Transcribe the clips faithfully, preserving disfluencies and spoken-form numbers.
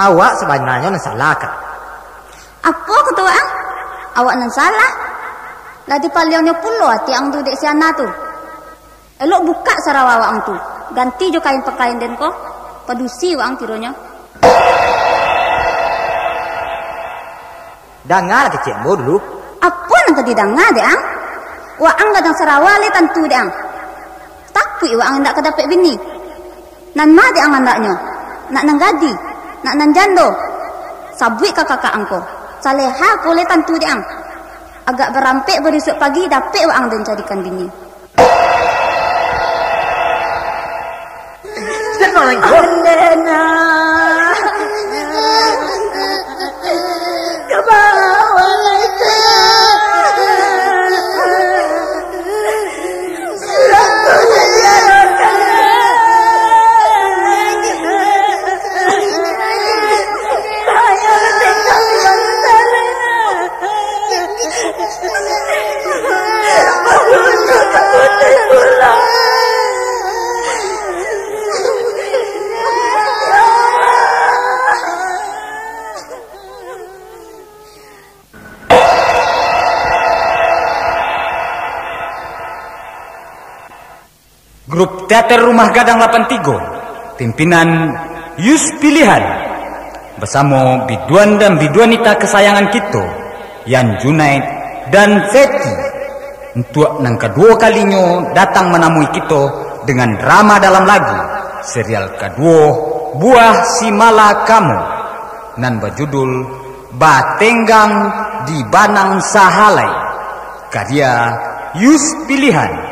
Awak sabananyo nan salah, Kak. Apo kato waang? Awak nan salah. Lah dipaliangnyo pulo ati ang tu dek si Ana tu. Elok bukak sarawa waang tu. Ganti jo kain pakaian den ko. Padusi waang kironyo. Dangalah kecek ambo dulu. Apo nan ka didanga dek ang? Waang gadang sarawa lai tantu dek ang. Takuik waang indak ka dapek bini. Nan ma dek ang andaknyo? Nak nan gadih? Nak nan jando? Sabuik ka kakak ang ko. Saleha ko lai tantu dek ang. Agak barampek barisuak pagi dapek waang den carikan bini. Alena. Grup Teater Rumah Gadang lapan tigo, pimpinan Yus Pilihan, basamo biduan dan biduanita kasayangan kito, Yan Junaid dan Feti, untuak nan kaduo kalinyo datang manamui kito dengan drama dalam lagu, serial kaduo Buah Si Malakamo, nan bajudul Batenggang di Banang Sahalai, karya Yus Pilihan.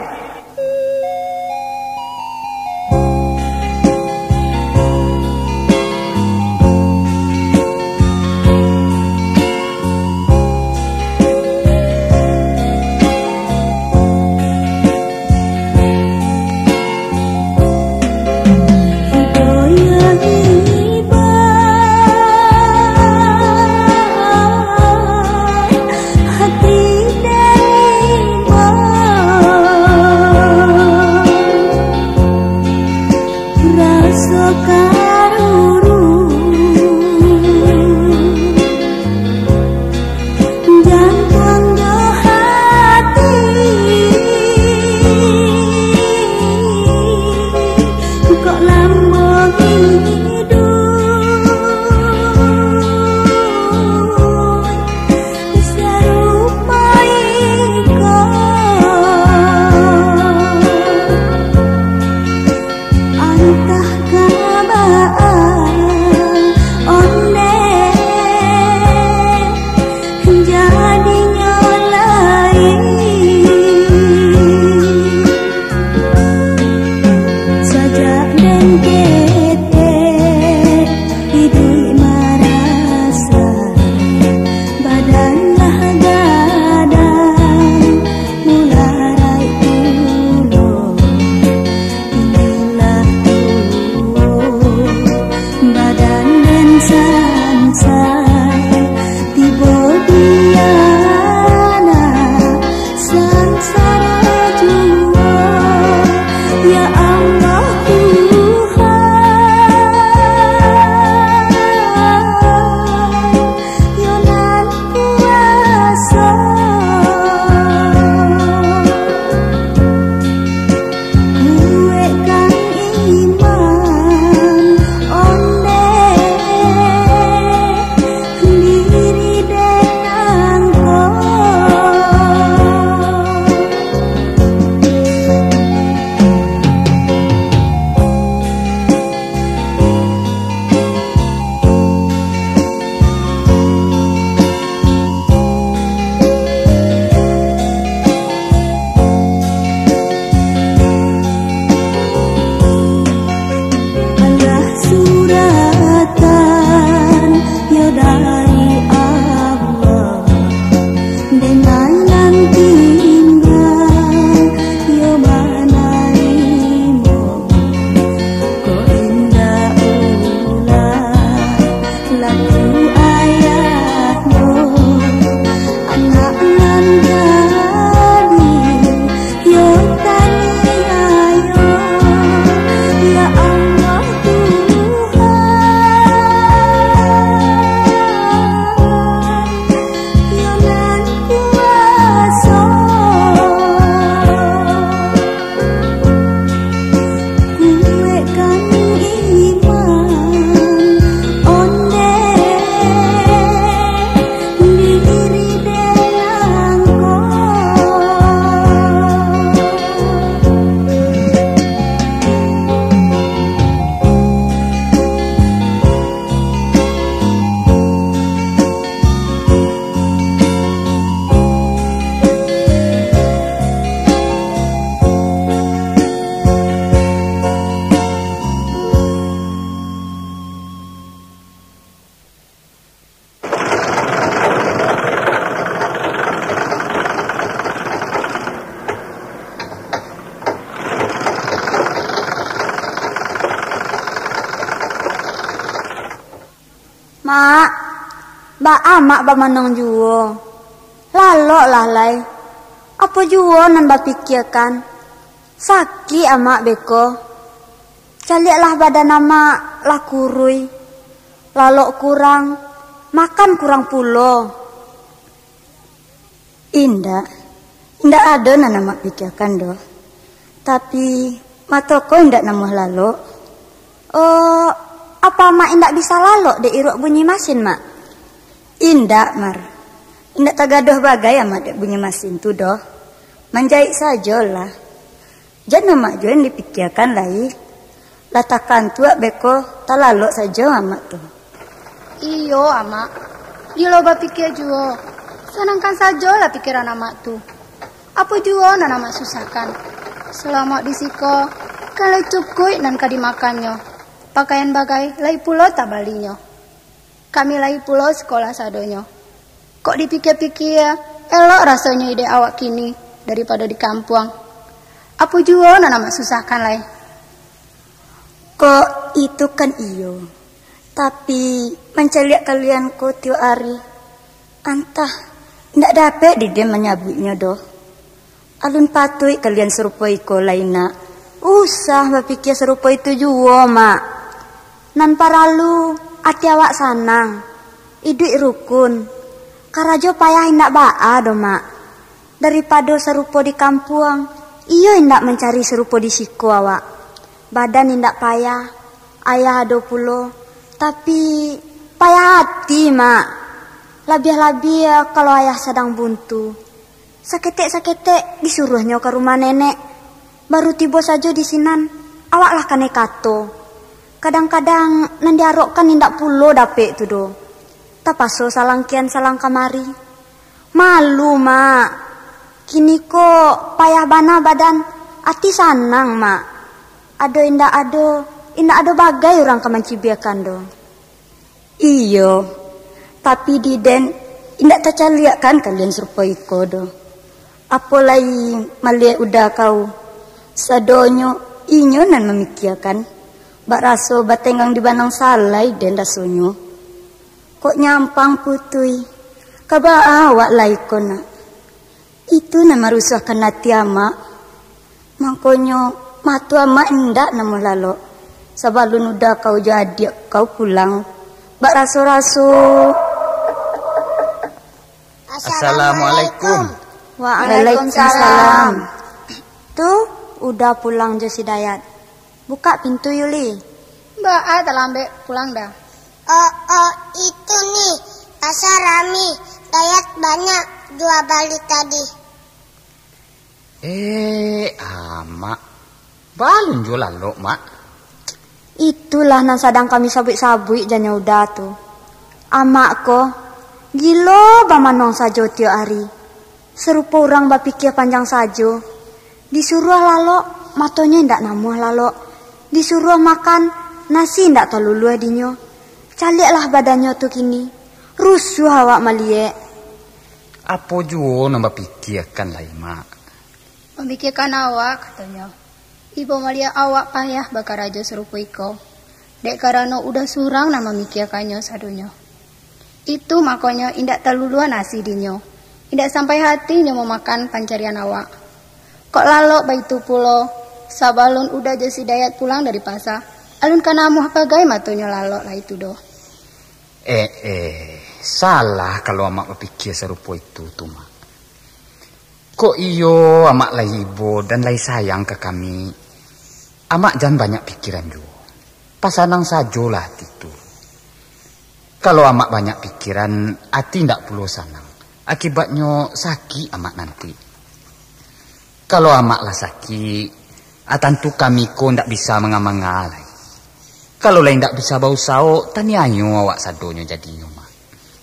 Mak, baa Mak bamanuang juo? Laloklah lai. Apo juo nan bapikiakan? Sakik Amak beko. Caliaklah badan Amak lah kuruih. Lalok kurang, makan kurang pulo. Indak, indak ado nan Amak pikiakan doh. Tapi, mato ko indak namuah lalok. Oh, apo Amak indak bisa lalok dek iruak bunyi masin, Mak? Indak, Mar. Indak tagadoh bagai Amak dek bunyi masin tu doh. Manjaik sajolah. Jan Amak juo nan dipikiakan lai. Lah takantuak beko, talalok sajo Amak tu. Iyo, Amak. Gilo bapikia juo. Sanangkan sajolah pikiran Amak tu. Apo juo nan Amak susahkan? Salamo di siko, kan lai cukuik nan ka dimakannyo. Pakaian bagai lai pulo tabalinyo. Kami lai pulo sikolah sadonyo. Kok dipikia-pikia, elok rasonyo idek awak kini daripado di kampuang. Apo juo nan Amak susahkan lai? Kok itu kan iyo, tapi mancaliak kalian ko tiok ari, antah, indak dapek diden manyabuiknyo doh. Alun patuik kalian sarupo iko lai nak. Usah bapikia sarupo itu juo, Mak. Nan paralu, ati awak sanang, iduik rukun. Karajo payah indak baa doh, Mak. Daripado sarupo di kampuang, iyo indak mancari sarupo di siko awak. Badan indak payah, ayah ado pulo, tapi payah ati, Mak. Labiah-labiah kalau ayah sadang buntu. Saketek-saketek disuruahnyo ka rumah nenek. Baru tibo sajo di sinan, awak lah kanai kato. Kadang-kadang nan diarokkan indak pulo dapek tu doh. Tapaso salang kian salang kamari. Malu, Mak. Kini ko payah bana badan, ati sanang, Mak. Ado indak ado, indak ado bagai urang ka mancibiakan doh. Iyo, tapi diden indak tacaliakkan kalian sarupo iko doh. Apo lai maliek uda kau, sadonyo inyo nan mamikiakan, bak raso batenggang di banang salai den rasonyo. Kok nyampang putui, ka baa awak lai ko nak? Itu nan marusuahkan ati amak. Mangkonyo, mato amak indak namuah lalok, sabalun uda kau jo adiak kau pulang. Bak raso-raso. Assalamualaikum. Waalaikumsalam. Tu, uda pulang jo si Dayat. Bukak pintu, Yuli. Baa talambek pulang dah? Oh, oh, itu ni, pasar rami, Dayat banyak jua bali tadi. Eh, amak, balun juo lalok, Mak. Itulah nan sadang kami sabuik-sabuik janyo uda tu. Amak ko, gilo bamanuang sajo tiok ari. Sarupo urang bapikia panjang sajo. Disuruah lalok, matonyo indak namuah lalok. Disuruah makan, nasi indak taluluah dinyo. Caliaklah badannyo tu kini. Rusuah awak maliek. Apo juo nan bapikiakan lai, Mak? Mamikiekan awak, katonyo. Ibo maliek awak payah bakarajo sarupo iko, dek karano uda surang nan mamikiakannyo sadonyo. Itu makonyo indak taluluah nasi dinyo, indak sampai hati nyo mamakan pancarian awak. Kok lalok baitu pulo, sabalun uda jo si Dayat pulang dari pasa, alun ka namuah bagai matonyo lalok lai tu doh. Eh, eh, salah kalau amak bapikia sarupo itu tu, Mak. Kok iyo amak lai ibo dan lai sayang ka kami, amak jan banyak pikiran juo. Pasanang sajolah ati tu. Kalau amak banyak pikiran, ati indak pulo sanang. Akibatnyo sakik amak nanti. Kalau amak lah sakik, ah, tantu kami ko ndak bisa manga-manga lai. Kalau lai ndak bisa bausaho, taniayo awak sadonyo jadinyo, Mak.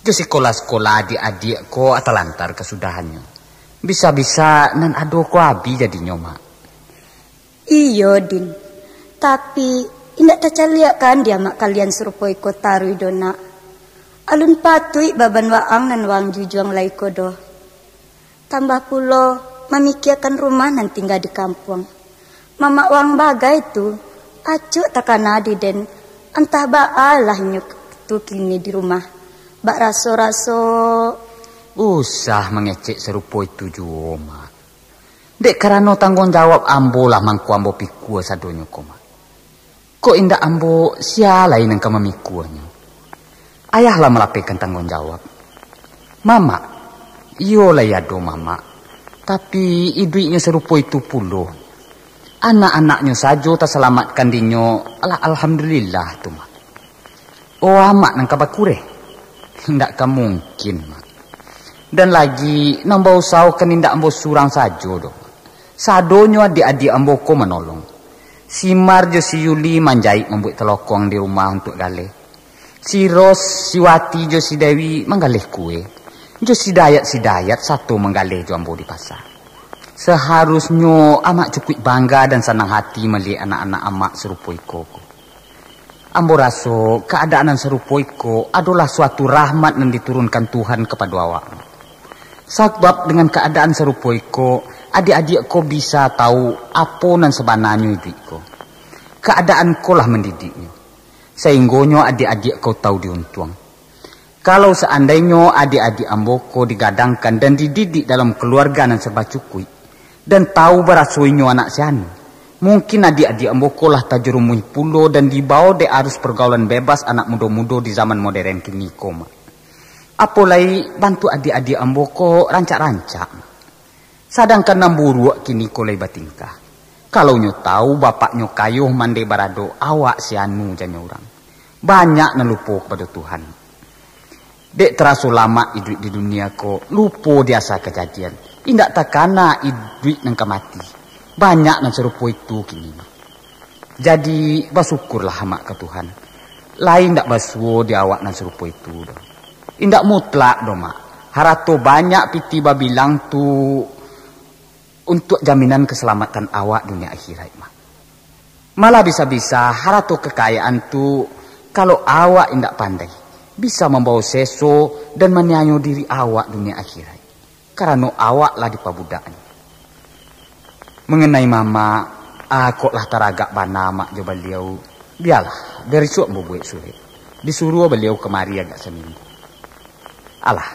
Jo sikolah-sikolah adiak-adiak ko atalantar kasudahannyo. Bisa-bisa nan ado ko abih jadinyo, Mak. Iyo, Din. Tapi, indak tacaliakkan di amak kalian sarupo iko taruih doh, Nak. Alun patuik baban waang nan waang jujuang lai ko doh. Tambah pulo, mamikiakan rumah nan tingga di kampuang. Mamak waang bagai tu, acok takana di den, antah baa lah inyo Tu kini di rumah, bak raso-raso. Usah mangecek sarupo itu juo, Mak. Dek karano tangguang jawab ambo lah mangko ambo pikua sadonyo ko, Mak. Kok indak ambo, sia lai nan ka mamikuanyo? Ayah lah malapehkan tangguang jawab. Mamak, iyo lai ado mamak, tapi iduiknyo sarupo itu pulo. Anak-anaknyo sajo tasalamatkan dinyo, alah, alhamdulillah tu, Mak. Oh, amak nan ka bakureh? Indak ka mungkin, Mak. Dan lagi, nan bausaho kan indak ambo surang sajo doh. Sadonyo adiak-adiak ambo ko manolong. Si Mar jo si Yuli manjaik mambuek talokong di rumah untuak galeh. Si Ros, si Wati jo si Dewi manggaleh kue. Jo si Dayat-Sidayat sato manggaleh jo ambo di pasa. Saharusnyo amak cukuik bangga dan sanang hati maliek anak-anak amak sarupo iko ko. Ambo raso, kaadaan nan sarupo iko adolah suatu rahmat nan diturunkan Tuhan kapado awak. Sabab dengan kaadaan sarupo iko, adiak-adiak ko bisa tahu apo nan sabananyo iduik ko. Kaadaan ko lah mandidiknyo, sainggonyo adiak-adiak ko tahu diuntuang. Kalau saandainyo adiak-adiak ambo ko digadangkan dan dididik dalam kaluarga nan sarba cukuik, dan tahu baraso inyo anak si anu, mungkin adiak-adiak ambo ko lah tajerumuih pulo dan dibawo dek arus pargaulan bebas anak mudo-mudo di zaman moderen kini ko, Mak. Apo lai, bantuak adiak-adiak ambo ko rancak-rancak, Mak. Sadangkan nan buruak kini ko lai batingkah. Kalau nyo tahu bapaknyo kayo mandeh barado, awak si anu janyo urang. Banyak nan lupo kapado Tuhan. Dek taraso lamak iduik di dunia ko, lupo di asa kajadian. Indak takana iduik nan ka mati. Banyak nan sarupo itu kini. Jadi, basyukurlah amak ka Tuhan. Lai indak basuo di awak nan sarupo itu doh. Indak mutlak doh, Mak. Harato banyak pitih babilang tu untuak jaminan kasalamatan awak dunia akhirat, Mak. Malah bisa-bisa harato kakayaan tu, kalau awak indak pandai, bisa mambawo seso dan maniayo diri awak dunia akhirat. Karano awak lah dipabudaknyo. Manganai mamak, ah, kok lah taragak bana amak jo baliau, bialah, barisuak ambo buek surek. Disuruah baliau kamari agak saminggu. Alah,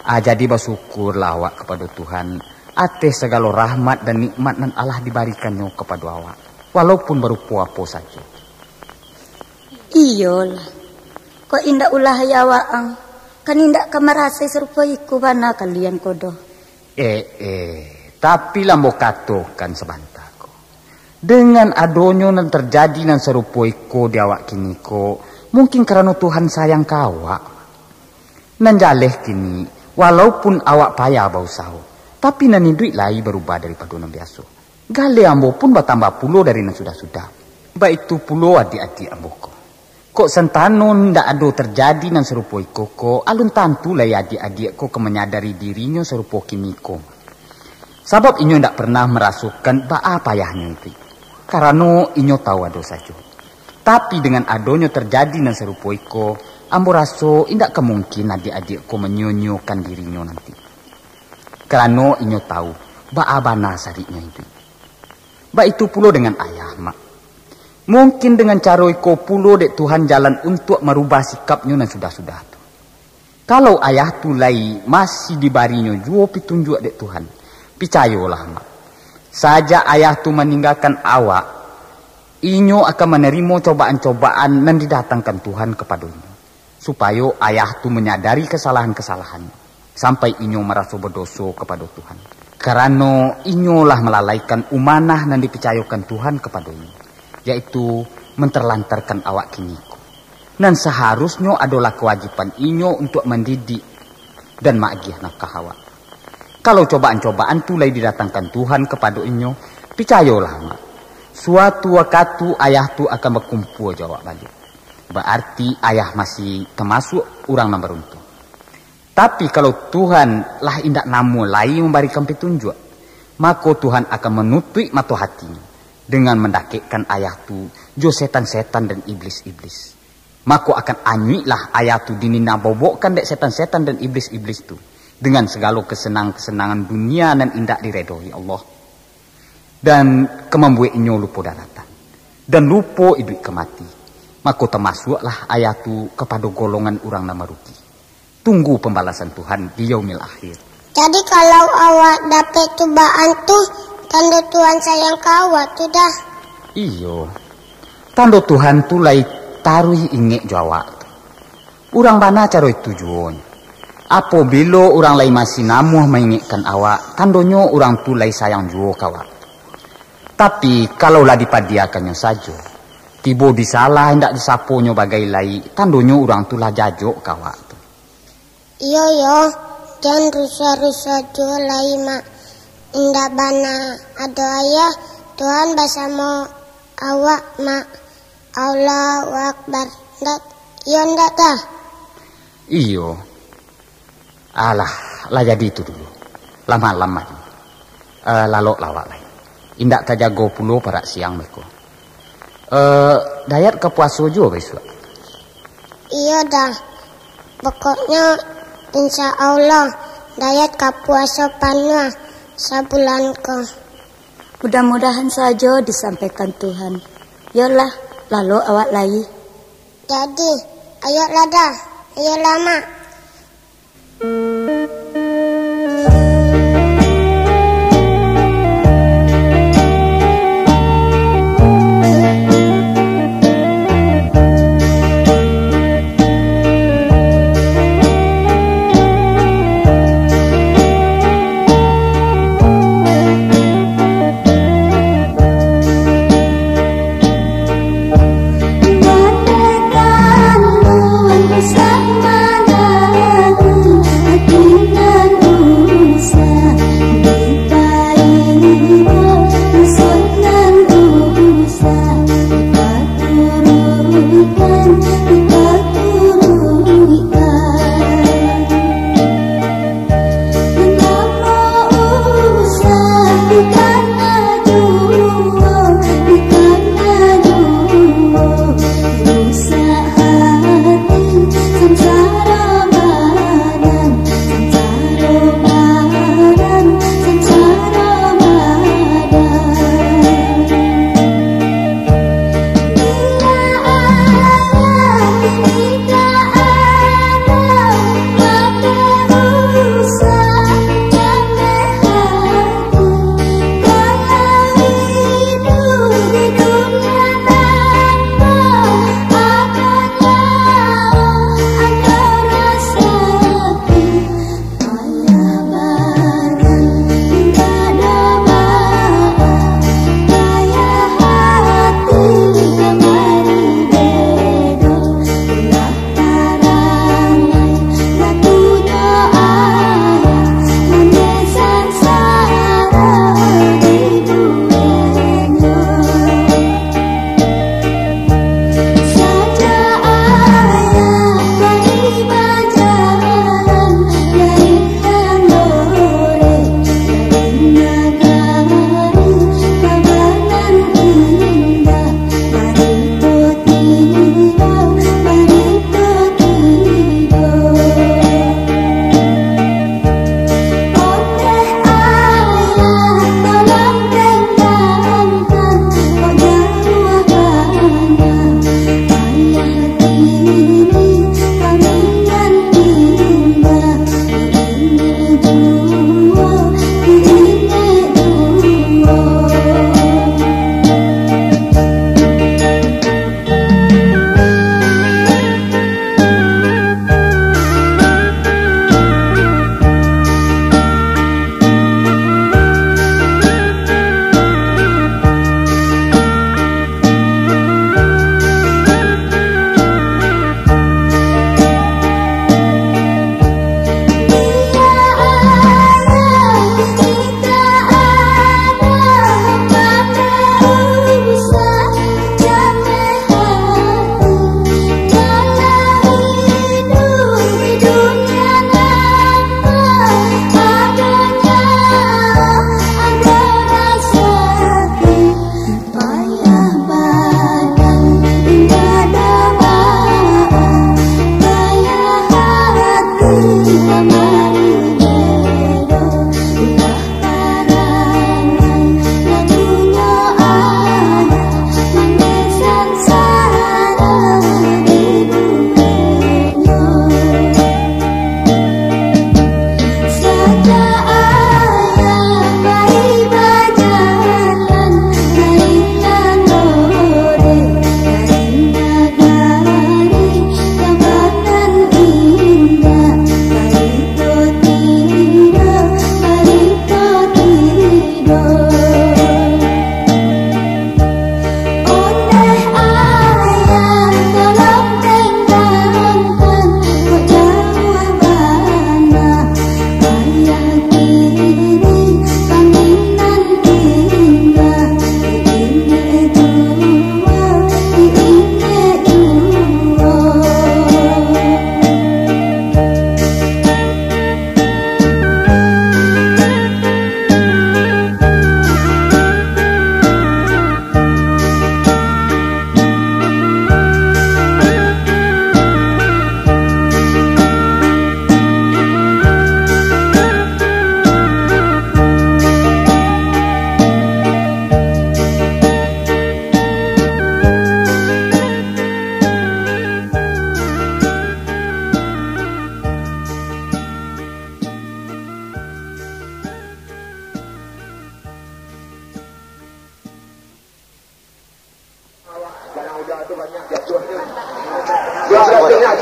ah, jadi basyukurlah awak kapado Tuhan, ateh sagalo rahmat dan nikmat nan alah dibarikannyo kapado awak, walaupun barupo apo sajo. Iyolah, kok indak ulah ya awak ang, kan indak ka marasai sarupo iko bana kalian ko doh. Eh, eh, tapi lah ambo katokan sabanta ko. Dengan adonyo nan tarjadi nan sarupo iko di awak kini ko, mungkin karano Tuhan sayang ka awak. Nan jaleh kini, walaupun awak payah bausaho, tapi nan iduik lai barubah daripado nan biaso. Galeh ambo pun batambah pulo dari nan sudah-sudah. Baitu pulo adiak-adiak ambo ko. Kok santano ndak ado tarjadi nan sarupo iko ko, alun tantu lai adiak-adiak ko ka manyadari dirinyo sarupo kini ko. Sabab inyo indak pernah marasokan baa payahnyo itu. Karano inyo tahu ado sajo. Tapi dengan adonyo tarjadi nan sarupo iko, ambo raso indak ka mungkin adiak-adiak ko manyio-nyiokan dirinyo nanti. Karano inyo tahu baa bana sariknyo iduik. Baitu pulo dengan ayah, Mak. Mungkin dengan caro iko pulo dek Tuhan jalan untuak marubah sikapnyo nan sudah-sudah tu. Kalau ayah tu lai masih dibarinyo juo pitunjuak dek Tuhan, picayolah, Mak. Sajak ayah tu maninggakan awak, inyo akan manarimo cobaan-cobaan nan didatangkan Tuhan kapadonyo, supayo ayah tu manyadari kasalahan-kasalahannyo, sampai inyo maraso badoso kapado Tuhan. Karano inyo lah malalaikan umanah nan dipicayokan Tuhan kapadonyo, yaitu mantarlantarkan awak kini ko. Nan saharusnyo adolah kawajiban inyo untuak mandidik dan maagiah nafkah awak. Kalau cobaan-cobaan tu lai didatangkan Tuhan kapado inyo, picayolah, Mak, suatu wakatu ayah tu akan bakumpua jo awak baliak. Baarti ayah masih tamasuak urang nan baruntuang. Tapi kalau Tuhan lah indak namuah lai mambarikan pitunjuak, mako Tuhan akan manutuik mato hatinyo dengan mandakekkan ayah tu jo setan-setan dan iblis-iblis. Mako akan anyuiklah ayah tu dininabobokkan dek setan-setan dan iblis-iblis tu, dengan sagalo kasanang-kasanangan dunia nan indak diredoi Allah, dan ka mambuek inyo lupo daratan, dan lupo iduik ka mati. Mako tamasuaklah ayah tu kapado golongan urang nan marugi. Tunggu pambalasan Tuhan di yaumil akhir. Jadi, kalau awak dapek cubaan tu, tando Tuhan sayang ka awak tu dah. Iyo. Tando Tuhan tu lai taruih ingek jo awak tu. Urang bana caro itu juo nyo. Apobilo urang lai masih namuah maingekkan awak, tandonyo urang tu lai sayang juo ka awak. Tapi, kalau lah dipadiakannyo sajo, tibo di salah indak disaponyo bagai lai, tandonyo urang tu lah jajok ka awak tu. Iyo, yo, jan rusuah-rusuah juo lai, Mak. Indak bana ado ayah, Tuhan basamo awak, Mak. Allahu Akbar. Ndak, iyo ndak dah? Iyo. Alah, lah jadi itu dulu. Lah malam lagi. Eh, laloklah awak lai. Indak tajago pulo parak siang beko. Eh, Dayat ka puaso juo bisuak? Iyo dah. Pokoknyo, insya Allah, Dayat ka puaso panuah sabulan ko. Mudah-mudahan sajo disampaikan Tuhan. Yolah, lalok awak lai. Jadi, ayoklah dah. Ayolah, Mak.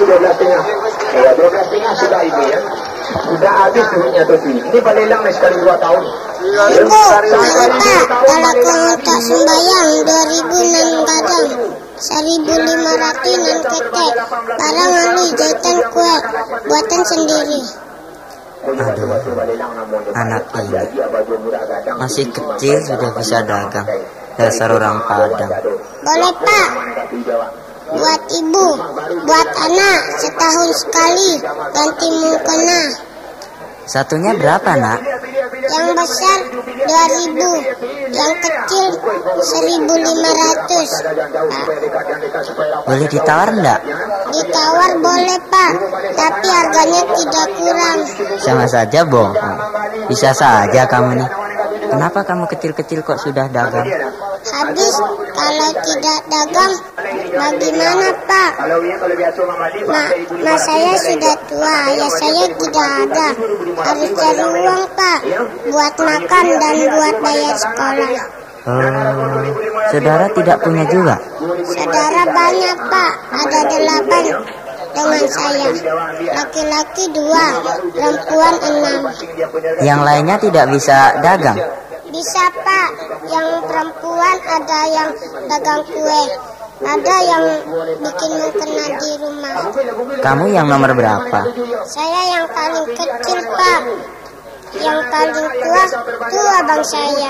Dua belas setengah. Ya, dua belas setengah sudah ini, ya. Sudah habis duitnya tu, Pi. Ini balelang nih sekali dua tahun. Ibu, lupa, kalau kau minta sembayang dua ribu nan gadang, seribu lima ratus nan ketek, barang alui jahitan kue, buatan sendiri. Aduh, anak ini masih kecil sudah bisa dagang. Dasar orang Padang. Boleh, Pak. Buat ibu, buat anak, setahun sekali ganti mukena. Satunya berapa, Nak? Yang besar dua ribu, yang kecil seribu lima ratus. Boleh ditawar ndak? Ditawar boleh, Pak, tapi harganya tidak kurang. Sama saja bohong. Bisa saja kamu nih. Kenapa kamu kecil-kecil kok sudah dagang? Habis, kalau tidak dagang, bagaimana, Pak? Ma, ma saya sudah tua, ayah saya tidak ada. Harus cari uang, Pak, buat makan dan buat bayar sekolah. Oh, saudara tidak punya juga? Saudara banyak, Pak. Ada delapan dengan saya. Laki-laki dua, perempuan enam. Yang lainnya tidak bisa dagang? Bisa, Pak. Yang perempuan ada yang dagang kue, ada yang bikin mukena di rumah. Kamu yang nomor berapa? Saya yang paling kecil, Pak. Yang paling tua, tu abang saya.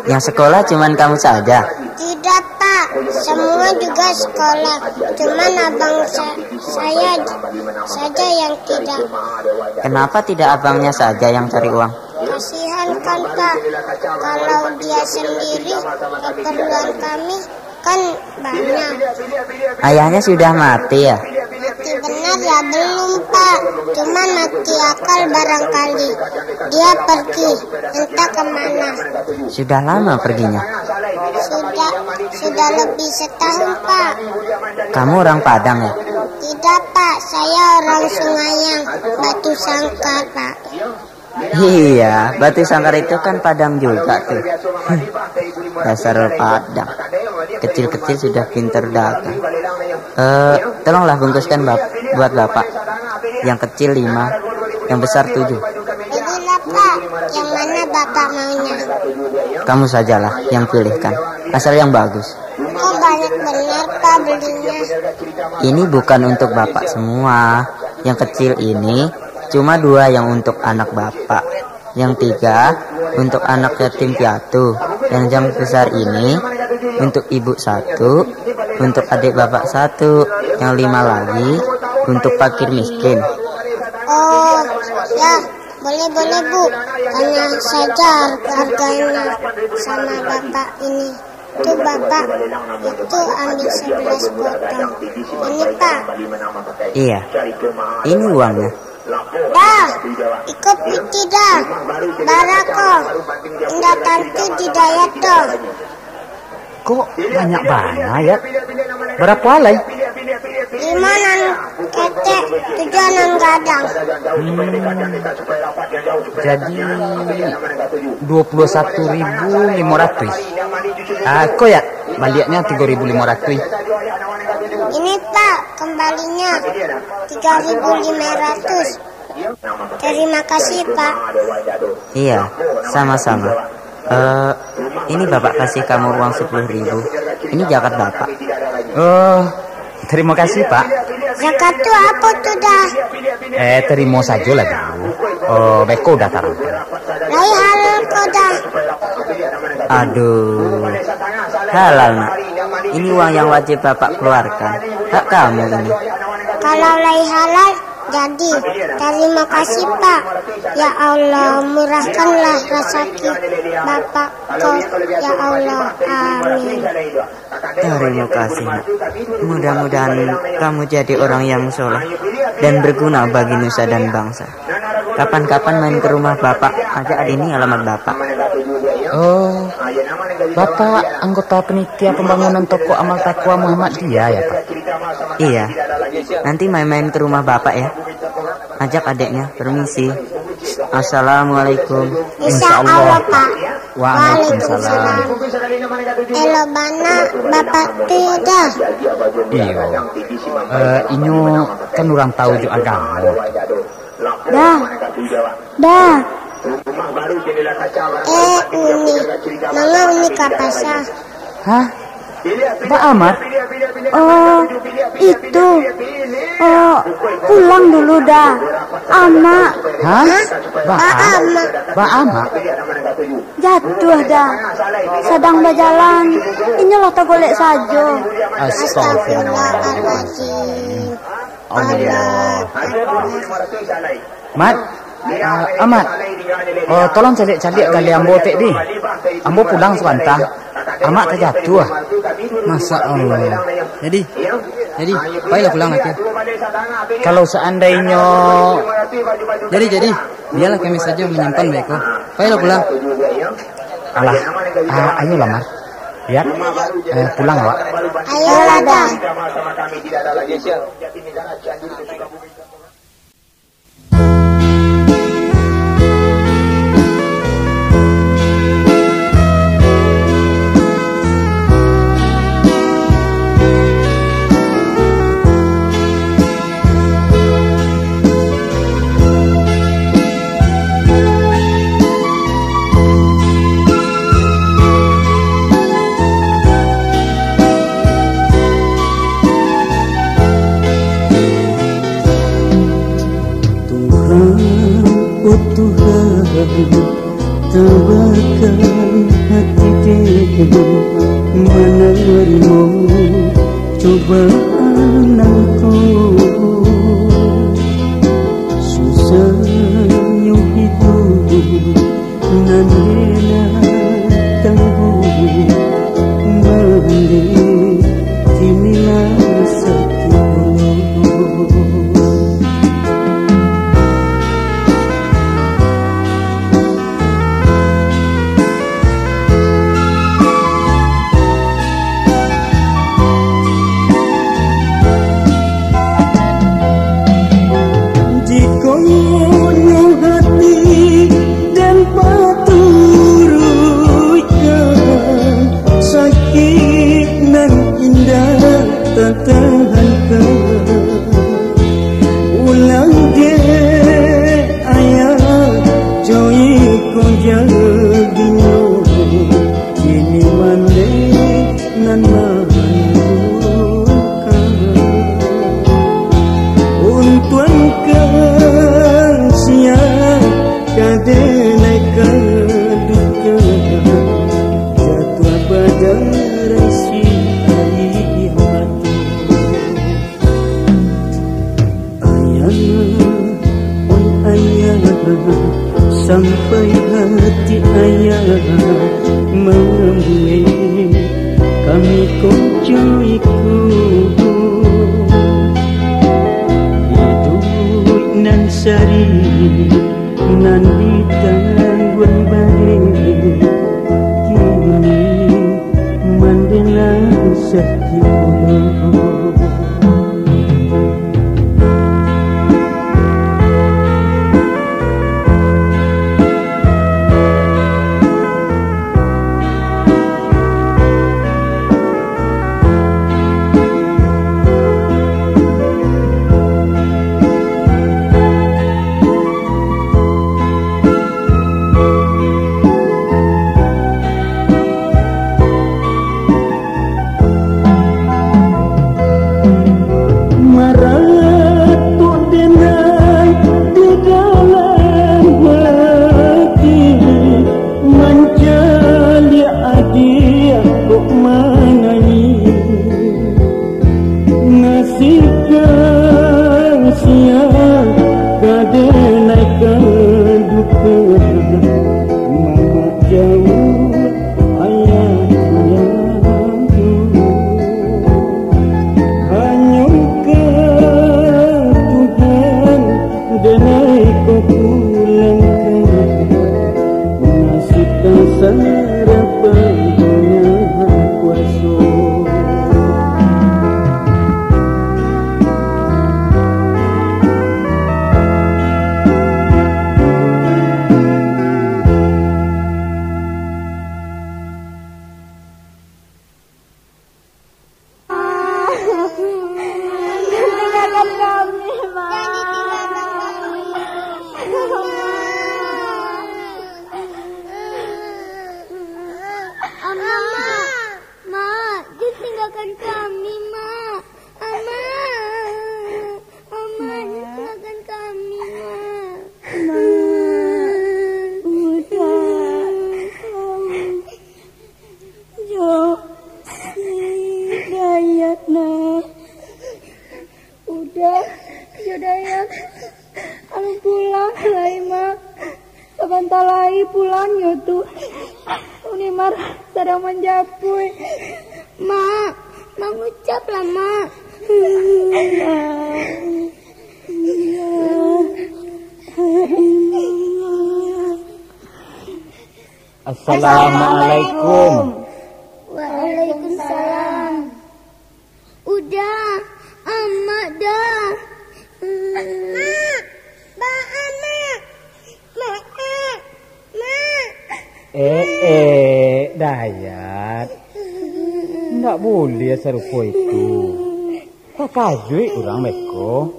Yang sekolah cuman kamu saja? Tidak, Pak. Semua juga sekolah. Cuman abang sa-, saya j-, saja yang tidak. Kenapa tidak abangnya saja yang cari uang? Kasihan kan, Pak. Kalau dia sendiri, keperluan kami kan banyak. Ayahnya sudah mati ya? Mati benar ya belum, Pak. Cuma mati akal barangkali. Dia pergi, entah kemana. Sudah lama perginya? Sudah, sudah lebih setahun, Pak. Kamu orang Padang ya? Tidak, Pak. Saya orang Sungayang, Batu Sangkar, Pak. Iya, Batu Sangkar itu kan Padang juga tuh. Dasar Padang. Kecil-kecil sudah pintar dagang. Eh, tolonglah bungkuskan bap-, buat Bapak. Yang kecil lima, yang besar tujuh. Pilihlah, Pak, yang mana Bapak maunya. Kamu sajalah yang pilihkan. Asal yang bagus. Kok banyak benar, Pak, belinya? Ini bukan untuk Bapak semua. Yang kecil ini cuma dua yang untuk anak Bapak. Yang tiga untuk anak yatim piatu. Yang, yang besar ini untuk ibu satu, untuk adik Bapak satu. Yang lima lagi untuk fakir miskin. Oh, ya, boleh, boleh, Bu. Tanya saja harganya sama Bapak ini. Itu Bapak, itu ambil sebelas potong. Ini, Pak. Iya. Ini uangnya. Dah, iko piti dah. Bara ko? Indak tantu di dayat doh. Kok banyak bana, ya? Bara alai? Lima nan ketek, tujuah nan gadang. Hmm. Jadi, dua puluh satu ribu lima ratus. Ah, ko ya, baliaknya tiga ribu lima ratus. Ini, Pak, kembalinya tiga ribu lima ratus. Terima kasih, Pak. Iya, sama-sama. Eh, ini Bapak kasih kamu uang sepuluh ribu. Ini zakat Bapak. Oh, terima kasih, Pak. Zakat tu apo tu dah? Eh, terima sajolah dulu. Oh, beko udah tarang. Lai halal ko dah? Aduh, halal, Nak. Ini uang yang wajib Bapak keluarkan. Hak kamu ini. Kalau lai halal, jadi. Terima kasih, Pak. Ya Allah, murahkanlah rezeki Bapak ko. Ya Allah, amin. Terima kasih, Nak. Mudah-mudahan kamu jadi orang yang soleh dan berguna bagi nusa dan bangsa. Kapan-kapan main ke rumah Bapak, ajak ini alamat Bapak. Oh, Bapak anggota panitia pembangunan Toko Amal Takwa Muhammadiyah, ya, Pak? Iya. Nanti main-main ke rumah Bapak, ya. Ajak adiknya, permisi. Assalamualaikum. Insya Allah, Pak. Waalaikumsalam. Elok bana Bapak tu dah. Iyo. Eh, inyo Kan urang tahu jo agamo. Dah. Dah. Eh, Uni. Manga Uni ka pasa? Hah? Baa, Mat? Oh, itu. Oh, pulang dulu, dah. Amak. Hah? Baa? Amak. Baa, Mak? Jatuah, dah. Sadang bajalan, inyo lah tagolek sajo. Astagfirullahaladzim. Allah. Mat, ah, Amat. Oh, tolong caliak-caliak gali ambo tek di. Ambo pulang sabanta. Amak tajatuah. Masya Allah. Jadi, jadi, pailah pulang, Ati. Kalau seandainyo Jadi, jadi, bialah kami saja manyimpan baiko. Pailah pulang. Alah, ah, ayolah, Mar. Ya, eh, pulang awak. Ayolah, dah. Tuhan, oh Tuhan, tabahkan hati den manarimo cobaan nan ko. Susahnyo hiduik nan den tangguang, mande kini lah sakik pulo. Jikok nyo hati den paturuikkan, sakik nan indak tatahankan, ulah dek ayah, jo iko jadinyo, kini mande nan maluka. Untuang ka sia ka denai ka duka, jatuah badarah si aia mato. Ayah, oi ayah, sampai hati ayah mangamuai, kami ko jo iko. Iduik nan sari nan ditangguang baliak, kini mande lah sakik pulo. Iyo, Dayat. Alun pulang lai, Mak. Sabanta lai pulangnyo tu. Uni Mar sadang manjapuik. Mak, mangucaplah, Mak. Assalamualaikum. Waalaikumsalam. Uda, Amak Da. Mak, ba Amak. Mak, Mak. Eh, eh, Dayat. Ndak buliah sarupo itu. Takajuik urang beko.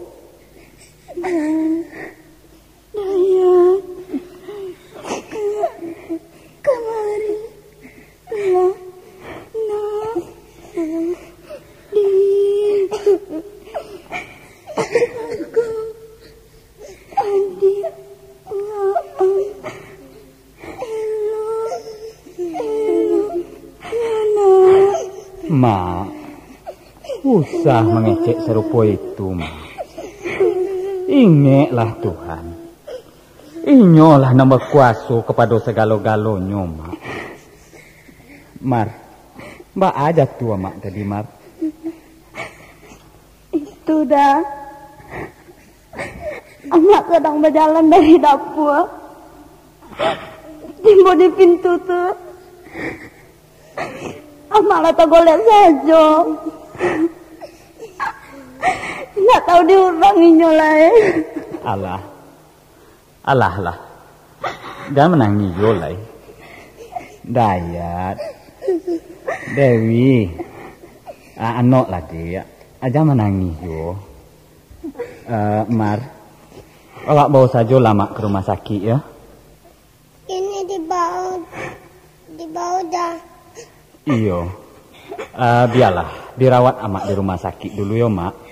Dayat, kamari lah, nak, di aku, adik, maaf, elok, elok, ya, nak. Mak, usah mangecek sarupo itu, Mak. Ingeklah Tuhan. Inyolah nan bakuaso kapado sagalo-galonyo, Mak. Mar, baa jatuah Amak tadi, Mar? Itu, Da. Amak sadang bajalan dari dapua. Tibo di pintu tu, Amak lah tagolek sajo. Indak tahu di urang inyo lai. Alah. Alah, alah. Jan manangih juo lai. Dayat. Dewi. Ah, anok lah, Dik. Ah, jan manangih juo. Eh, Mar, awak bawa sajolah Mak ka rumah sakik, yo. Ini dibawa, dibawa Da. Iyo. Eh, bialah, dirawat Amak di rumah sakik dulu, yo, Mak.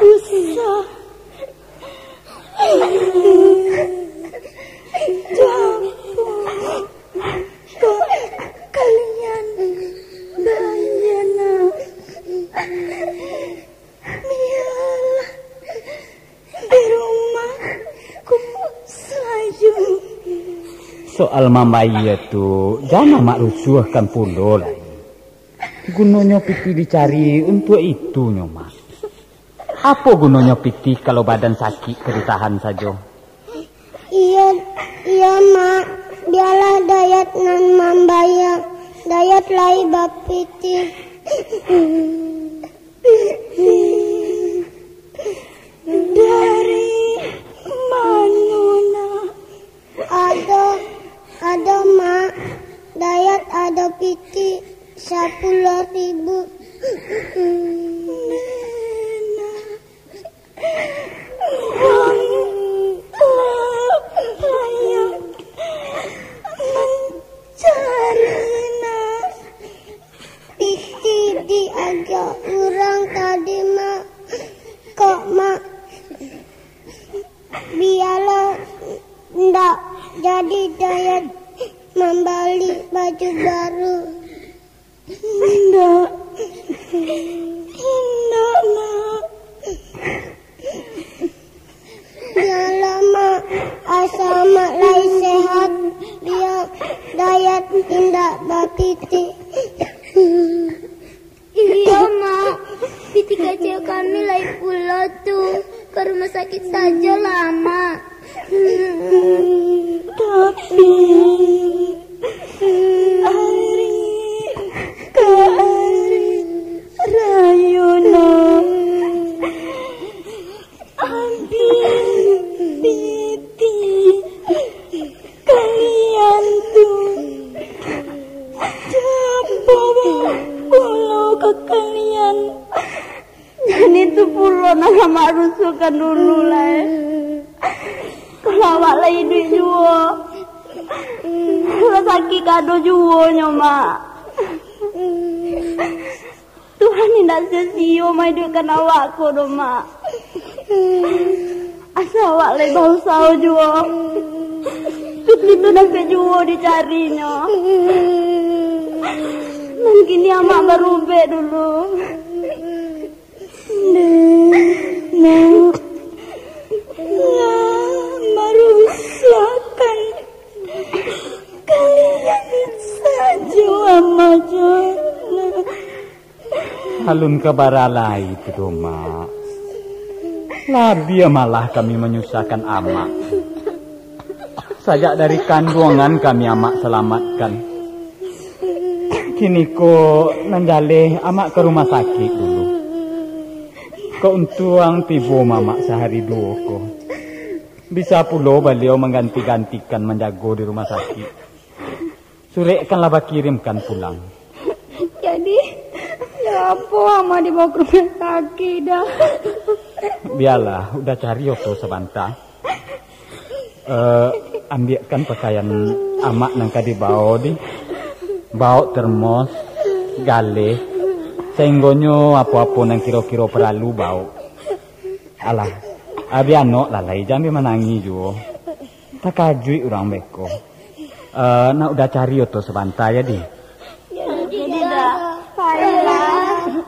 Usah. Japuik. Kok kalian banyanak? Bialah di rumah ku sajo. Soal mambayia tu, jan Amak rusuahkan pulo lai. Gunonyo pitih dicari untuak itu nyo, Mak. Apo gunonyo pitih kalau badan sakik ka ditahan sajo? Iyo, iyo, Mak. Bialah Dayat nan mambayia. Dayat lai bapitih. Pitih dari mano, Nak? Ado, ado, Mak. Dayat ado pitih sapuluah ribu. Nena, wang lah banyak mancari, Nak. Pitih diagiah urang tadi, Mak. Kok, Mak? Bialah, ndak jadi Dayat mambali baju baru. Indak. Indak, Nak. Bialah, Mak. Asa Mak lai sehat, bia Dayat indak bapitih. Iyo, Mak. Pitih kecil kami lai pulo tu. Ka rumah sakik sajolah, Mak. Tapi, ari ka ari rayo, Nak. Abih pitih kalian tu. Japuik pulo ka kalian. Jan itu pulo nan Amak rusuahkan dulu lai. Kalau awak lah iduik juo, rumah sakik ka ado juo nyo, Mak. Tuhan indak sio-sio maiduikkan awak ko doh, Mak. Asa awak lai bausaho juo, pitih tu dapek juo dicarinyo. Nan kini amak barubek dulu. Nak, nak marusakkan kalian sajo, amak jo. Alun ka bara lai tu doh, Mak. Labiah malah kami manyusahkan amak. Sajak dari kanduangan kami amak salamatkan. Kini ko nan jaleh amak ka rumah sakik dulu. Kok untuang tibo mamak sahari duo ko. Bisa pulo baliau mangganti-gantikan manjago di rumah sakik. Surek kan lah bakirimkan pulang. Jadi, yo apo amak dibawa ka rumah sakik dah? Bialah, udah cari oto sabanta. Eh, ambiakkan pakaian amak nan ka dibao di. Baok termos, galeh, sainggonyo apo-apo nan kiro-kiro paralu baok. Alah, abi anok lah lai, jan bi manangih juo. Takajuik urang beko. Eh, nak udah cari oto sabanta ya, di. Jadi dah. Baiklah.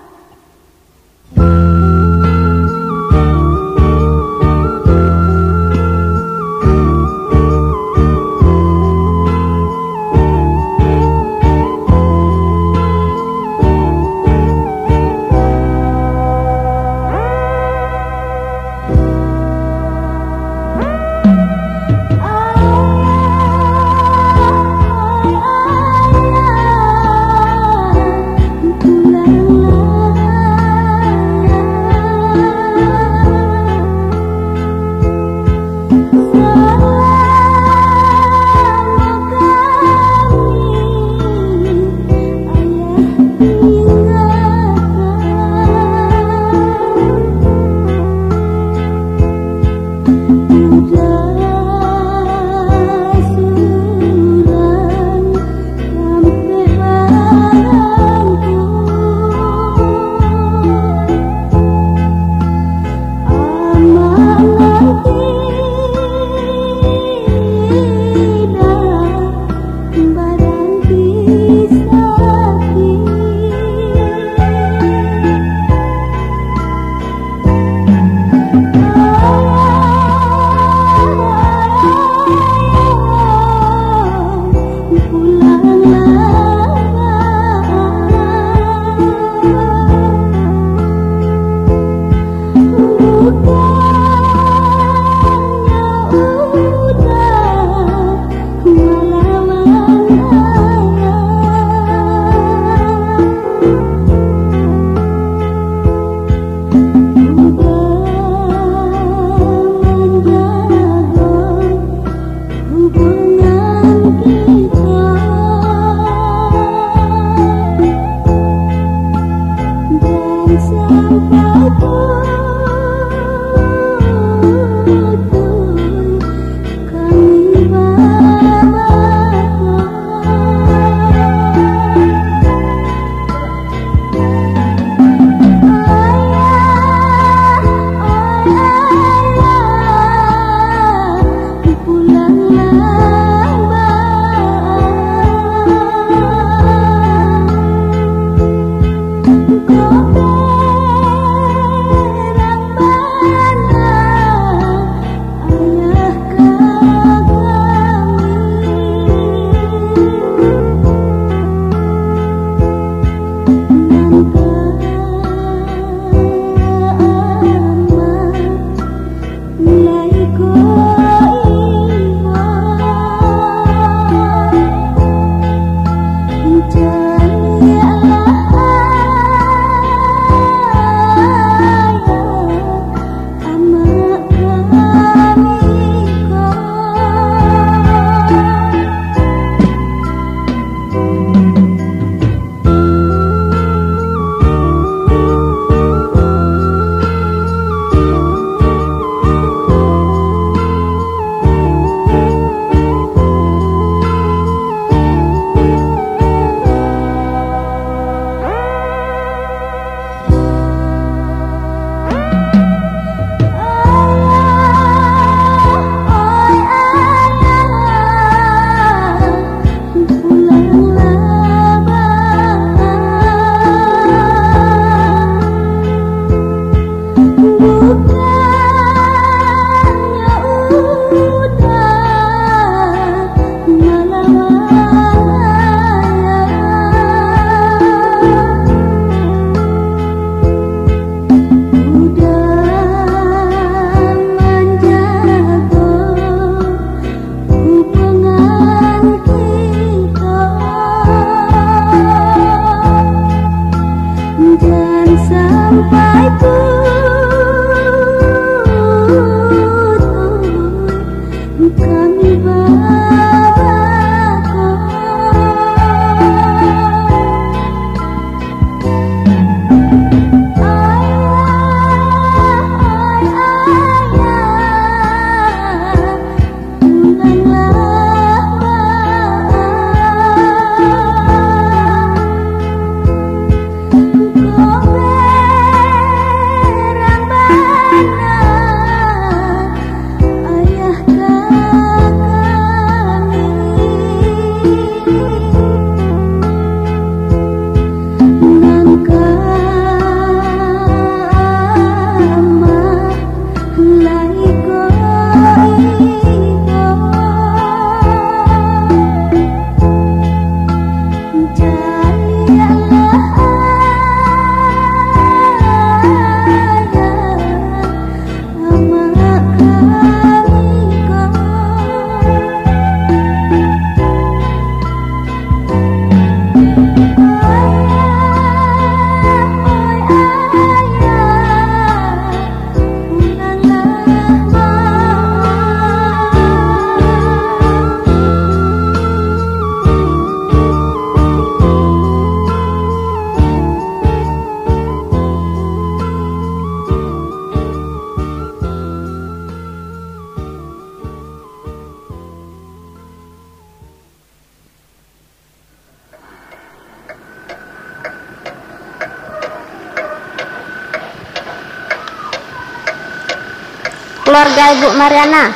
Keluarga Ibu Mariana?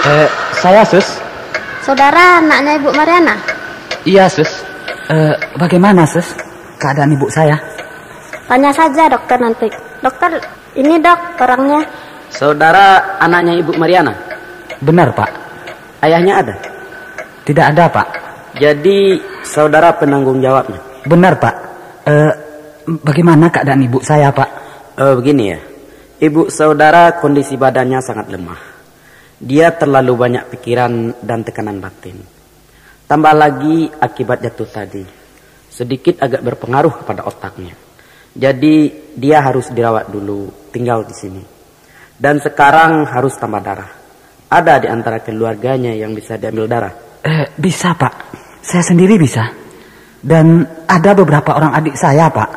Eh, saya, Sus. Saudara anaknya Ibu Mariana? Iya, Sus. Eh, bagaimana, Sus, keadaan ibu saya? Tanya saja dokter nanti. Dokter, ini, Dok, orangnya. Saudara anaknya Ibu Mariana? Benar, Pak. Ayahnya ada? Tidak ada, Pak. Jadi, saudara penanggung jawabnya? Benar, Pak. Eh, bagaimana keadaan ibu saya, Pak? Eh, begini ya. Ibu saudara kondisi badannya sangat lemah. Dia terlalu banyak pikiran dan tekanan batin. Tambah lagi akibat jatuh tadi, sedikit agak berpengaruh kepada otaknya. Jadi, dia harus dirawat dulu, tinggal di sini. Dan sekarang harus tambah darah. Ada di antara keluarganya yang bisa diambil darah? Eh, bisa, Pak. Saya sendiri bisa. Dan ada beberapa orang adik saya, Pak.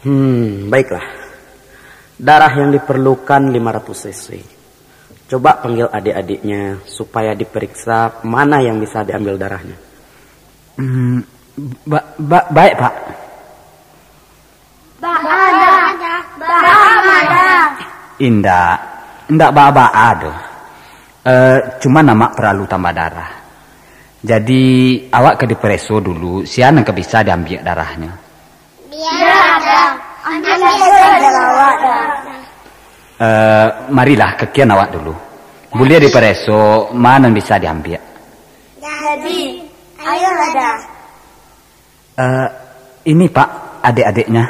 Hmm, baiklah. Darah yang diperlukan lima ratus C C. Coba panggil adik-adiknya supaya diperiksa mana yang bisa diambil darahnya. Hmm, ba-, ba-, baik, Pak. Baa, Baa, Baa. Indak, indak baa-baa doh. Eh, cuman amak paralu tambah darah. Jadi, awak ka dipareso dulu, sia nan ka bisa diambiak darahnyo. Biar, Dok. Ambiak sajo darah awak, Dok. Eh, marilah, kakian awak dulu. Buliah dipareso ma nan bisa diambiak. Jadi, ayolah, Dok. Eh, ini, Pak, adik-adiknya.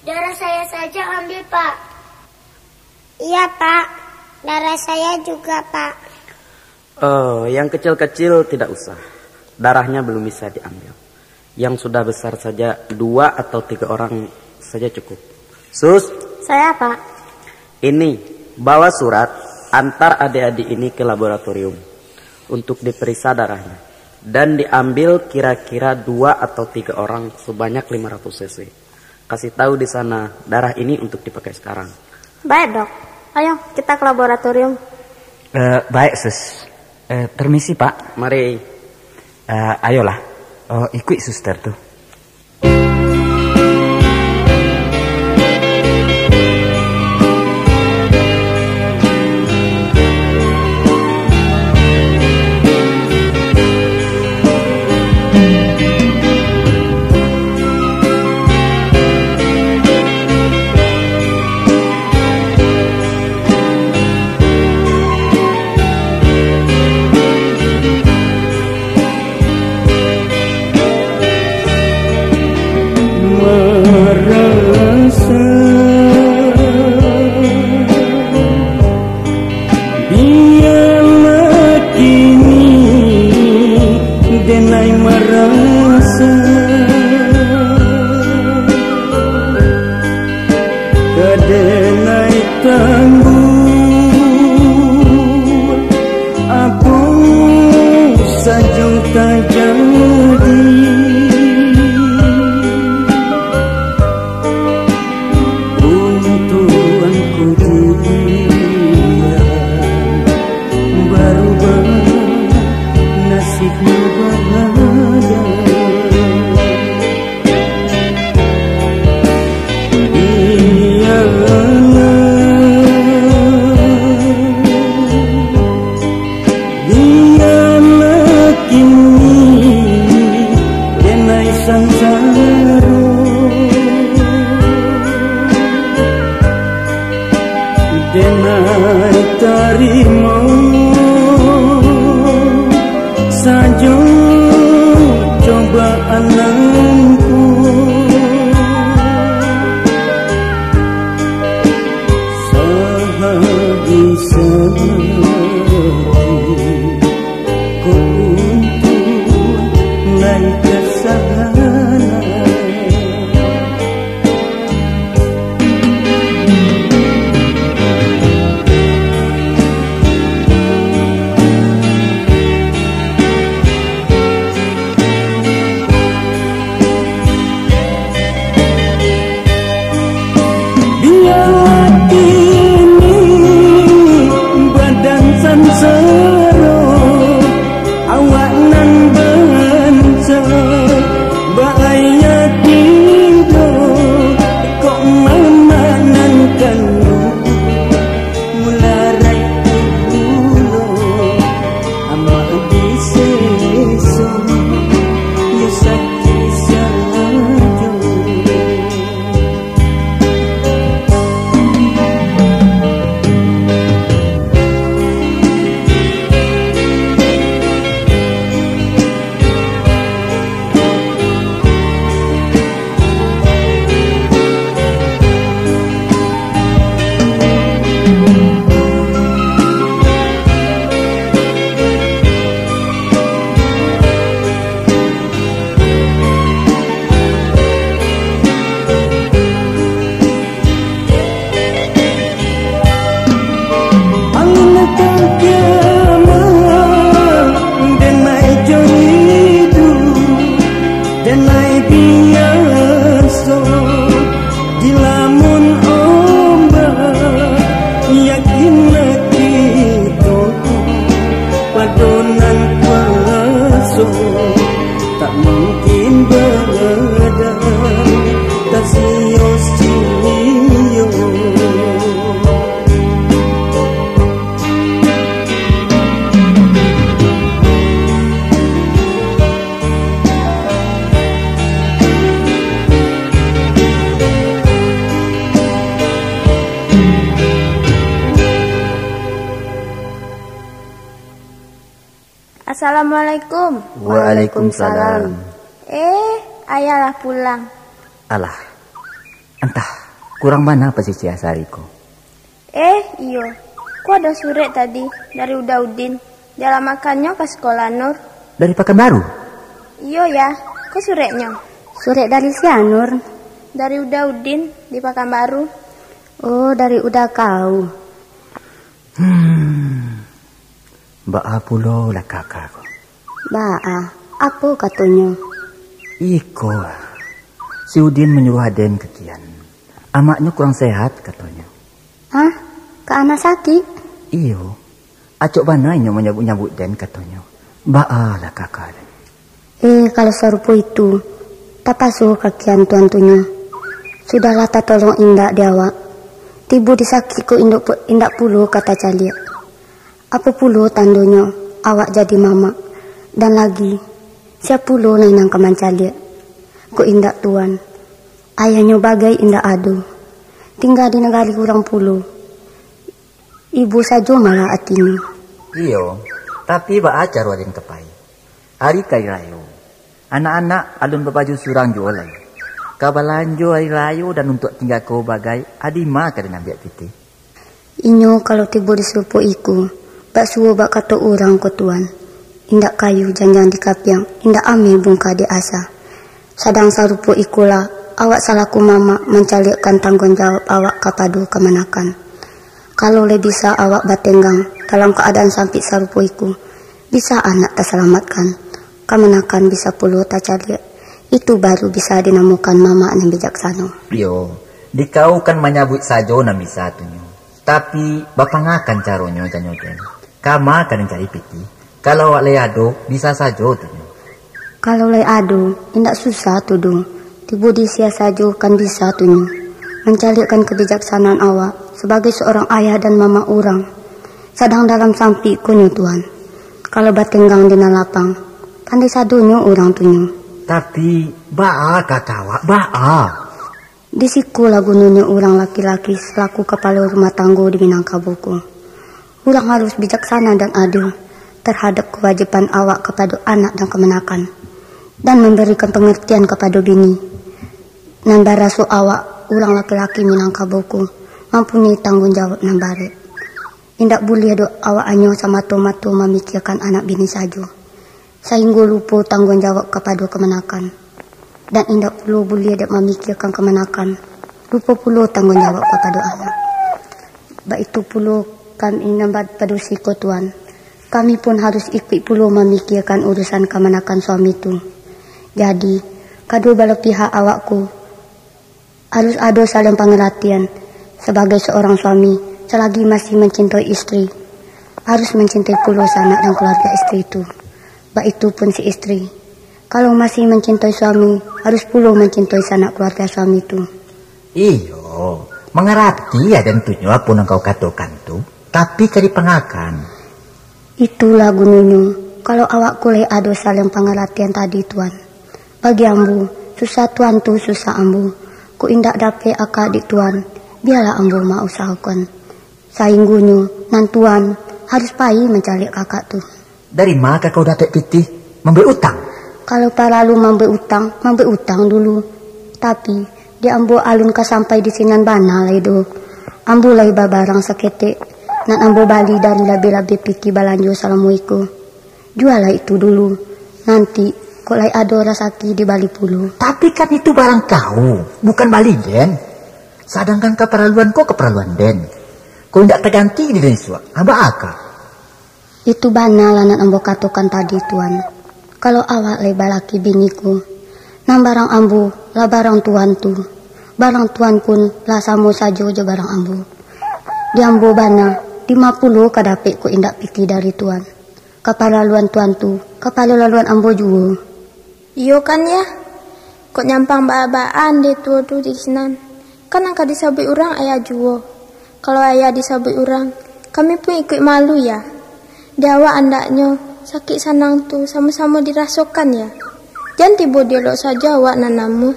Darah saya saja ambil, Pak. Iya, Pak. Darah saya juga, Pak. Eh, yang kecil-kecil tidak usah. Darahnya belum bisa diambil. Yang sudah besar saja, dua atau tiga orang saja cukup. Sus. Saya, Pak. Ini, bawa surat, antar adik-adik ini ke laboratorium untuk diperiksa darahnya. Dan diambil kira-kira dua atau tiga orang sebanyak lima ratus C C. Kasih tahu di sana, darah ini untuk dipakai sekarang. Baik, Dok. Ayo, kita ke laboratorium. Eh, baik, Sus. Eh, permisi, Pak. Mari. Eh, ayolah. Oh, ikuik suster tu. Marasa bialah kini denai marasa ka denai tangguang. Apo sajo tajadi, untuang ko didian, barubah nasibnyo badan. Bialah, bialah kini denai sansaro. Denai tarimo sajo cobaan nan ko. Sahabis-habis ko untuang lai ka salah. Assalamualaikum. Waalaikumsalam. Eh, ayah lah pulang. Alah, antah, kurang bana pasisia sahari ko. Eh, iyo. Ko ado surek tadi dari Uda Udin. Di alamannyo ka sikolah Nur. Dari Pakanbaru? Iyo, yah. Ko sureknyo. Surek dari sia, Nur? Dari Uda Udin di Pakanbaru. Oh, dari Uda kau. Hmm. Baa pulo lah kaka ko? Baa, apo katonyo? Iko, si Udin manyuruah aden ka kian. Amaknyo kurang sehat, katonyo. Hah? Kak Ana sakik? Iyo. Acok bana inyo manyabuik-nyabuik den, katonyo. Baa lah kaka den? Eh, kalau sarupo itu, tapaso ka kian tuan tu nyo. Sudahlah tatolong indak di awak. Tibo di sakik ko indak pu-, indak pulo ka tacaliak. Apo pulo tandonyo awak jadi mamak? Dan lagi, sia pulo lai nan ka mancaliak? Kok indak tuan, ayahnyo bagai indak ado. Tingga di nagari urang pulo. Ibo sajo marah atinyo. Iyo, tapi baa caro den ka pai? Ari ka ari rayo. Anak-anak alun babaju surang juo lai. Ka balanjo ari rayo dan untuak tingga ko bagai, a dima ka den ambiak pitih? Inyo kalau tibo di sarupo iko, bak suo bak kato urang ko tuan, indak kayu janjang di kapiang, indak ameh bungka di asa. Sadang sarupo ikolah, awak salaku mamak mancaliakkan tangguang jawab awak kapado kamanakan. Kalau lai bisa awak batenggang dalam kaadaan sampik sarupo iko, bisa anak tasalamatkan, kamanakan bisa pulo tacaliak. Itu baru bisa dinamokan mamak nan bijaksano. Iyo, dikau kan manyabuik sajo nan bisa tu nyo. Tapi, bapangakan caronyo, janyo den. Kama ka den cari pitih. Kalau awak lai ado, bisa sajo tu nyo. Kalau lai ado, indak susah tu doh. Tibo di sia sajo kan bisa tu nyo. Mancaliakkan kabijaksanaan awak sabagai saurang ayah dan mamak urang. Sadang dalam sampik ko nyo tuan. Kalau batenggang di nan lapang, pandai sadonyo urang tu nyo. Tapi, baa kaka awak, baa? Di siko lah gunonyo urang laki-laki salaku kapalo rumah tanggo di Minangkabau ko. Urang harus bijaksana dan adil tarhadap kawajiban awak kapado anak dan kamanakan, dan mambarikan pangartian kapado bini. Nan baraso awak, urang laki-laki Minangkabau ko, mampunyoi tangguang jawab nan barek. Indak buliah doh awak hanyo samato-mato mamikiakan anak bini sajo, sainggo lupo tangguang jawab kapado kamanakan. Dan indak pulo buliah dek mamikiakan kamanakan, lupo pulo tangguang jawab kapado anak. Baitu pulo kami nan ba-, padusi ko, tuan. Kami pun harus ikuik pulo mamikiakan urusan kamanakan suami tu. Jadi, kaduo balah pihak awak ko harus ado saling pangaratian. Sabagai saurang suami, salagi masih mancintoi istri, harus mancintoi pulo sanak dan kaluarga istri tu. Baitu pun si istri, kalau masih mancintoi suami, harus pulo mancintoi sanak kaluarga suami tu. Iyo, mangarati aden tu nyo apo nan kau katokan tu, tapi ka dipangakan. Itulah gunonyo, kalau awak ko lai ado saling pangaratian tadi, tuan. Bagi ambo, susah tuan tu susah ambo. Kok indak dapek akak di tuan, bialah ambo mausahokan. Sainggonyo nan tuan harus pai mancaliak kakak tu. Dari ma ka kau dapek pitih? Mambuek utang? Kalau paralu mambuek utang, mambuek utang dulu. Tapi, di ambo alun ka sampai di sinan bana lai doh. Ambo lai babarang saketek, nan ambo bali dari labiah-labiah pitih balanjo salamo iko. Jualah itu dulu. Nanti, kok lai ado rasaki dibali pulo. Tapi kan itu barang kau, bukan bali den. Sadangkan kaparaluan ko kaparaluan den. Kok indak taganti di den isuak, abak aka? Itu bana lah nan ambo katokan tadi, tuan. Kalau awak lai balaki bini ko, nan barang ambo lah barang tuan tu. Barang tuan pun lah samo sajo jo barang ambo. Di ambo bana, dima pulo ka dapek kok indak pitih dari tuan. Kaparaluan tuan tu, kaparaluan ambo juo. Iyo kan, yah? Kok nyampang baa-baan deh tuo tu di sinan. Kan nan ka disabuik urang ayah juo. Kalau ayah disabuik urang, kami pun ikuik malu, yah. Di awak andaknyo, sakik sanang tu samo-samo dirasokan, yah. Jan tibo dielok sajo awak nan namuah,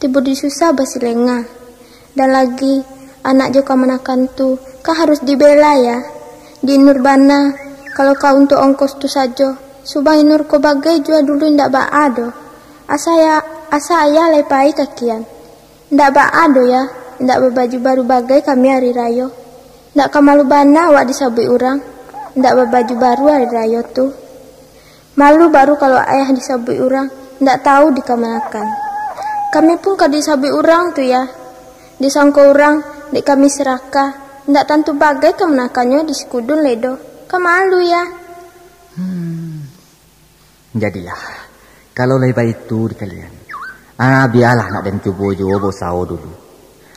tibo disusah basilenga. Dan lagi, anak jo kamanakan tu kan harus dibela, yah. Di Nur bana, kalau ka untuak ongkos tu sajo, Subang Inur ko bagai jua dulu indak baa doh. Asa ya, asa ayah lai pai ka kian. Indak baa doh ya, indak babaju baru bagai kami ari rayo. Indak ka malu bana awak disabuik urang, indak babaju baru ari rayo tu. Malu baru kalau ayah disabuik urang, indak tahu dikamanakan. Kami pun ka disabuik urang tu ya. Disangko urang, dek kami serakah, indak tantu bagai kamanakannyo di Sikudun lai doh. Ka malu ya. Hmm. Jadilah, kalau lai baitu di kalian, ah, bialah nak den cubo juo bausaho dulu.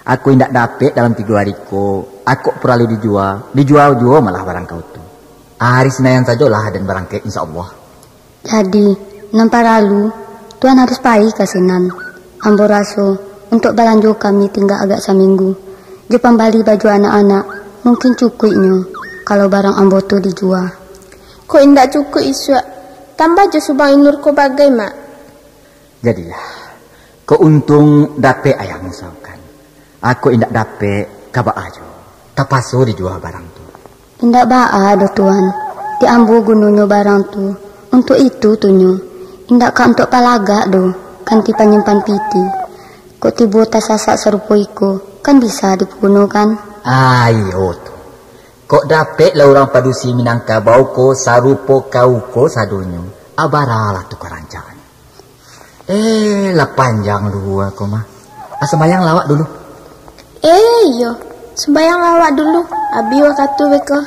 Ako indak dapek dalam tigo ari ko, ako paralu dijua, dijua juo malah barang kau tu. Ari Sinayan sajolah den barangkek, insya Allah. Jadi, nan paralu, Tuan harus pai ka sinan. Ambo raso, untuak balanjo kami tingga agak saminggu. Jo pambali baju anak-anak, mungkin cukuiknyo, kalau barang ambo tu dijua. Kok indak cukuik isuak, tambah jo Subang Inur ko bagai, Mak. Jadilah, kok untuang dapek ayah musahokan. Ako indak dapek, ka baa juo. Tapaso dijua barang tu. Indak baa doh, Tuan. Di ambo gunonyo barang tu untuak itu tu nyo. Indak ka untuak palagak doh, kanti panyimpan piti. Kok tibo tasasak sarupo iko, kan bisa dipagunokan. Ayo tu. Kok dapek lah urang padusi Minangkabau ko sarupo kau ko sadonyo, abaralah tu ka rancak. Eh, lah panjang lua ko mah. Ah, sambayang lah awak dulu. Eh, iyo. Sambayang lah awak dulu. Abih wakatu beko.